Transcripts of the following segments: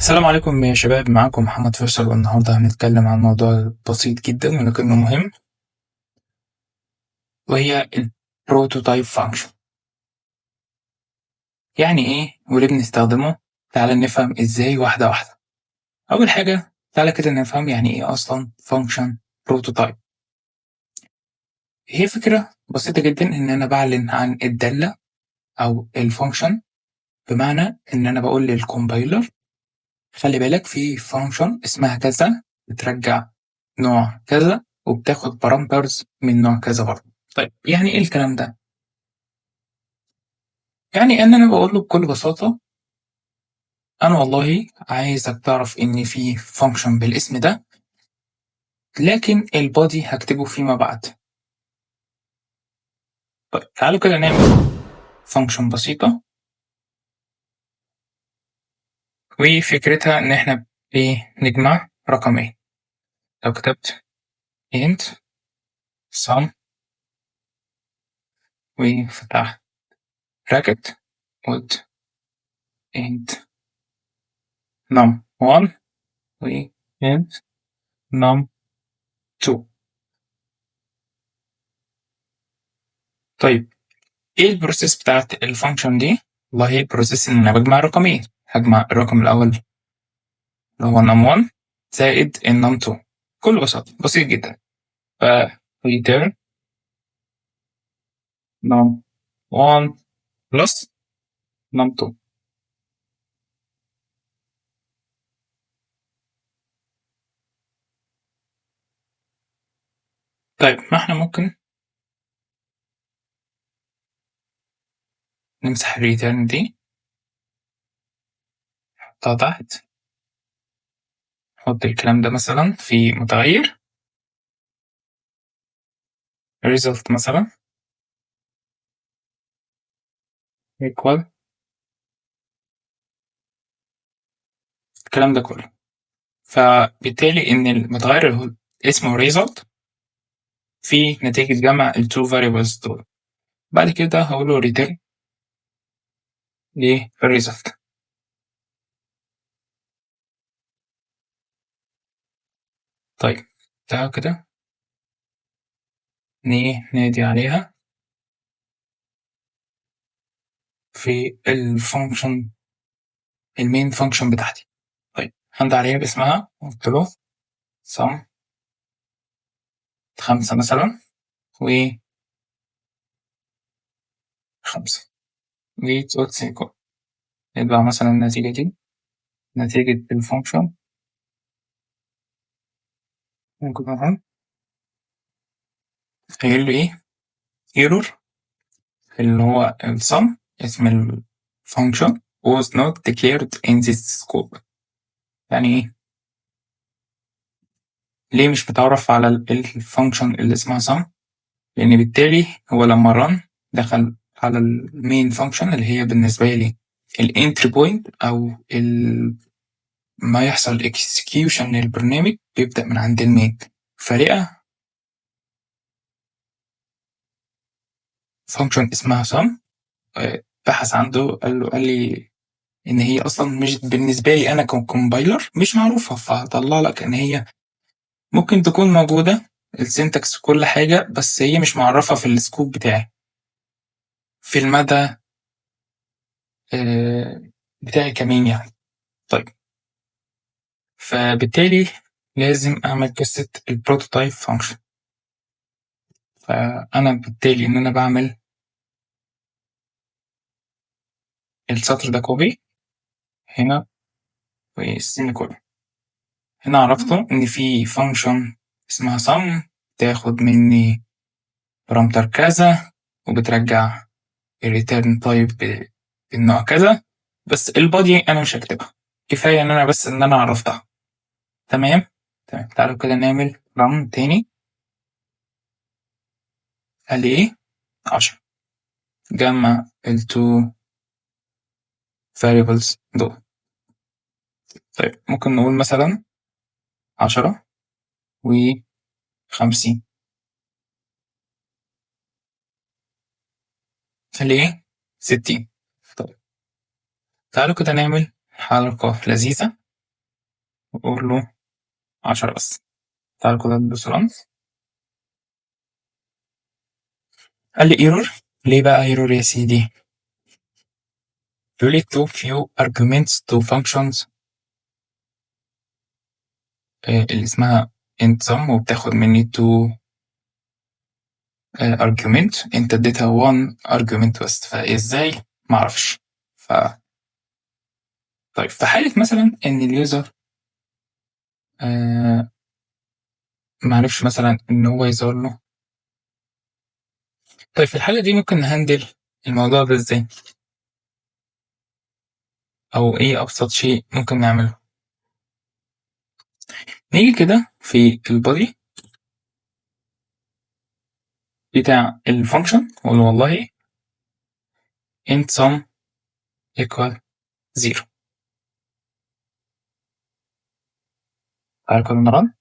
السلام عليكم يا شباب، معاكم محمد فيصل، والنهاردة هنتكلم عن موضوع بسيط جدا ولكنه مهم، وهي ال prototype function. يعني ايه وليه بنستخدمه؟ تعال نفهم ازاي واحدة واحدة. أول حاجة تعالى كده نفهم يعني ايه أصلا function prototype. هي فكرة بسيطة جدا إن أنا بعلن عن الدالة أو ال function، بمعنى إن أنا بقول لل compiler خلي بالك في function اسمها كذا بترجع نوع كذا وبتاخد parameters من نوع كذا برضه. طيب يعني ايه الكلام ده؟ يعني ان انا بقول له بكل بساطة انا والله عايزك تعرف ان في function بالاسم ده، لكن ال body هكتبه فيما بعد. طيب تعالوا كده نعمل function بسيطة، وفكرتها ان احنا بنجمع رقمين. لو كتبت int sum وفتحت bracket قلت int num1 و int num2. طيب ايه ال process بتاعت ال function دي؟ والله ال process ان انا بجمع رقمين، هجمع الرقم الاول اللي هو num1 زائد ال num2 بكل بساطة، بسيط جدا. ف return num1 plus num2. طيب ما احنا ممكن نمسح ال return دي، نحطها تحت، نحط الكلام ده مثلا في متغير result مثلا equal الكلام ده كله. فبالتالي إن المتغير اللي هو اسمه result في نتيجة جمع ال two variables دول. بعد كده هقوله return لل result. طيب تعالوا كده نادي عليها في ال function ال main function بتاعتي. طيب هندي عليها باسمها، قلت له sum 5 مثلا و 5 وتقول semicolon. نطبع مثلا النتيجة دي، نتيجة ال function. ممكن مثلا هيقول له ايه؟ error اللي هو sum اسم ال function was not declared in this scope. يعني ايه؟ ليه مش متعرف على ال function اللي اسمها sum؟ لأن بالتالي هو لما run دخل على ال main function اللي هي بالنسبة لي ال entry point أو ما يحصل execution للبرنامج بيبدأ من عند ال main. فلقى function اسمها sum، بحث عنده قال لي إن هي أصلاً مش بالنسبة لي أنا ك compiler مش معروفة، فطلع لك إن هي ممكن تكون موجودة ال syntax وكل حاجة، بس هي مش معرفة في ال scope بتاعي في المدى بتاعي كمان يعني. طيب فبالتالي لازم أعمل قصة ال prototype function. فأنا بالتالي إن أنا بعمل السطر ده copy هنا وال semicolon. هنا عرفته إن في function اسمها sum تاخد مني parameter كذا وبترجع ال return type بالنوع كذا، بس ال body أنا مش هكتبها، كفاية إن أنا بس إن أنا عرفتها. تمام؟ تمام. تعالوا كده نعمل run تاني. قال لي إيه؟ 10. جمع ال two variables دول. طيب ممكن نقول مثلا 10 و50. قال لي إيه؟ 60. طيب تعالوا كده نعمل حركة لذيذة. وأقول له 10 بس. تعالوا كده ندوس run. قال لي error. ليه بقى error يا سيدي؟ بيقول لي too few arguments to functions، اللي اسمها int sum، وبتاخد مني 2 argument، انت اديتها 1 argument بس، فازاي؟ معرفش. طيب في حالة مثلا ان ال user معرفش مثلا ان هو يظهر له. طيب في الحالة دي ممكن ن handle الموضوع ده ازاي؟ او ايه ابسط شيء ممكن نعمله؟ نيجي كده في ال body بتاع ال function واقول والله int sum equal 0. تعالوا كده ن run.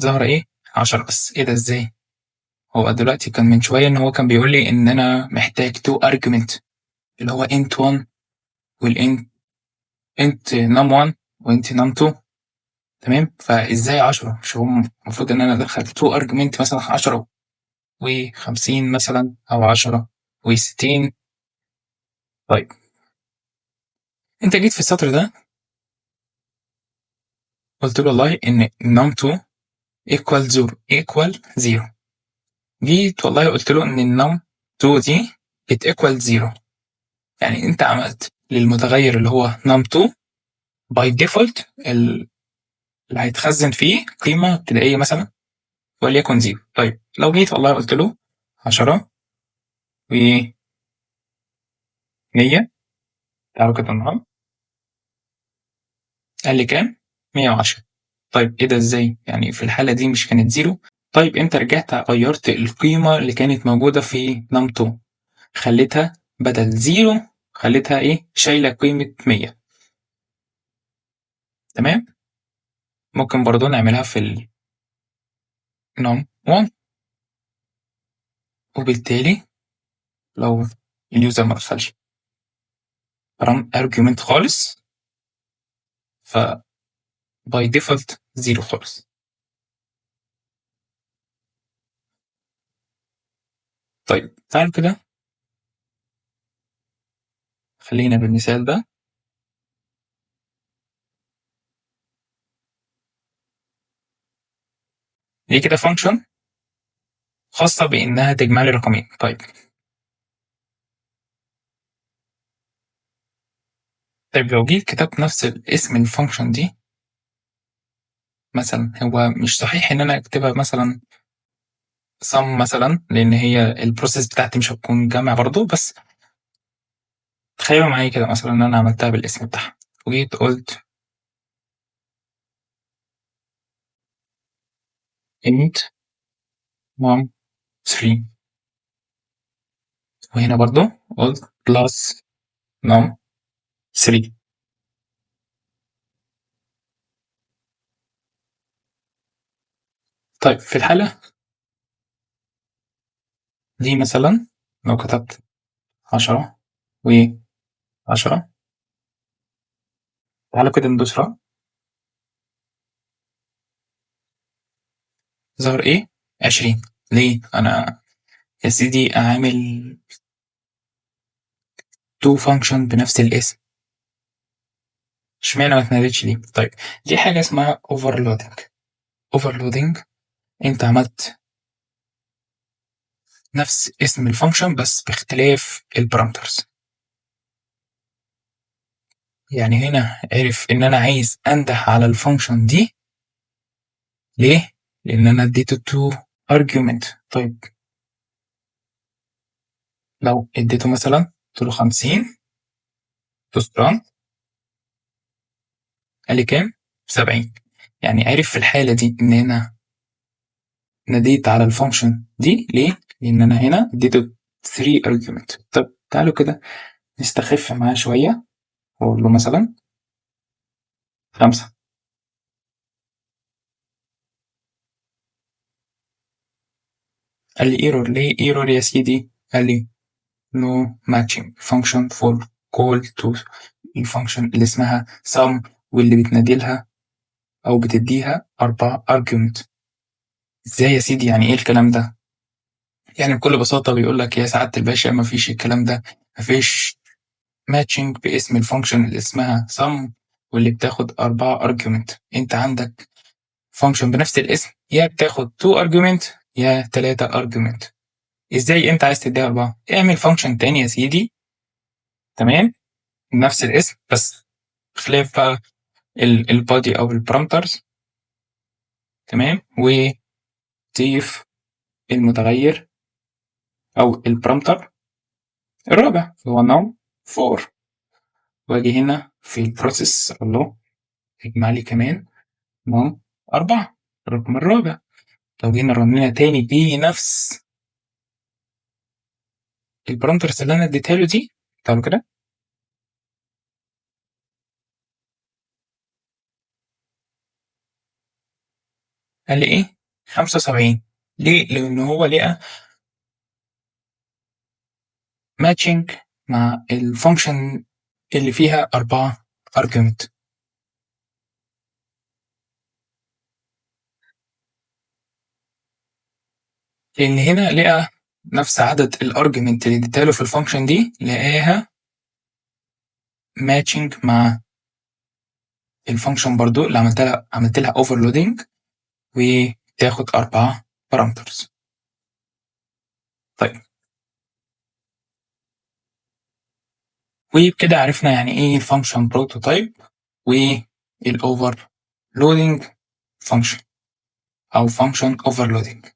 ظهر ايه؟ 10 بس. ايه ده ازاي؟ هو دلوقتي كان من شويه ان هو كان بيقول لي ان انا محتاج 2 argument اللي هو int 1 وال int num 1 و int num 2، تمام؟ فازاي 10؟ مش هو المفروض ان انا ادخل 2 argument مثلا 10 و50 مثلا او 10 و60. طيب انت جيت في السطر ده قلت له والله ان num2 equal 0 equal 0. جيت والله قلت له ان num2 دي بت equal 0، يعني انت عملت للمتغير اللي هو num2 by default اللي هيتخزن فيه قيمة ابتدائية مثلا وليكن 0. طيب لو جيت والله قلت له 10 و 100، تعالوا كده ن run، قال لي كام؟ 110. طيب ايه ده ازاي؟ يعني في الحالة دي مش كانت 0؟ طيب انت رجعت غيرت القيمة اللي كانت موجودة في num2، خليتها بدل 0 خليتها ايه؟ شايلة قيمة 100. تمام؟ ممكن برضو نعملها في ال num1، وبالتالي لو ال user ما دخلش argument خالص ف by default 0 خالص. طيب تعالوا كده خلينا بالمثال ده. دي كده function خاصة بإنها تجمع لي رقمين. طيب لو جيت كتبت نفس الاسم ال function دي مثلا، هو مش صحيح إن أنا أكتبها مثلا sum مثلا، لأن هي ال process بتاعتي مش هتكون جمع برضو، بس تخيلوا معايا كده مثلا إن أنا عملتها بالاسم بتاعها وجيت قلت int num 3، وهنا برضو قلت plus num 3. طيب في الحالة دي مثلا لو كتبت 10 و 10، تعالوا كده ندوس run، ظهر ايه؟ 20. ليه؟ انا يا سيدي عامل 2 function بنفس الاسم، اشمعنى ما اتنادتش دي؟ طيب دي حاجة اسمها overloading. overloading انت عملت نفس اسم ال function بس باختلاف ال parameters. يعني هنا عرف ان انا عايز انده على ال function دي، ليه؟ لان انا اديته 2 argument. طيب لو اديته مثلا قلت له 50 دوست run، قال لي كام؟ 70. يعني عرف في الحالة دي ان انا ناديت على ال function دي، ليه؟ لان انا هنا اديته 3 argument. طب تعالوا كده نستخف معاه شوية واقول له مثلا 5. قال لي error. ليه error يا سيدي؟ قال لي no matching function for call to ال function اللي اسمها sum واللي بتنادي لها أو بتديها 4 argument. إزاي يا سيدي؟ يعني إيه الكلام ده؟ يعني بكل بساطة بيقول لك يا سعادة الباشا مفيش الكلام ده، مفيش matching باسم ال function اللي اسمها sum واللي بتاخد 4 argument. أنت عندك function بنفس الاسم يا بتاخد 2 argument يا 3 argument. إزاي أنت عايز تديها 4؟ اعمل function تاني يا سيدي، تمام، نفس الاسم بس خلاف بقى ال body أو ال parameters، تمام، وتضيف المتغير أو ال parameter الرابع هو num 4، وأجي هنا في ال process أقول له اجمع لي كمان num 4 الرقم الرابع. لو جينا رنينا تاني بنفس ال parameters اللي أنا اديتها له دي، تعالوا كده، قال لي إيه؟ 75. ليه؟ لأن هو لقى matching مع ال function اللي فيها 4 argument. لأن هنا لقى نفس عدد ال argument اللي اديتها له في ال function دي، لقاها matching مع ال function برضو اللي عملت لها overloading وتاخد 4 parameters. طيب، وبكده عرفنا يعني ايه function prototype وال overloading function او function overloading.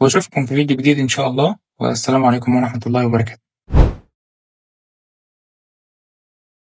واشوفكم في فيديو جديد ان شاء الله، والسلام عليكم ورحمة الله وبركاته.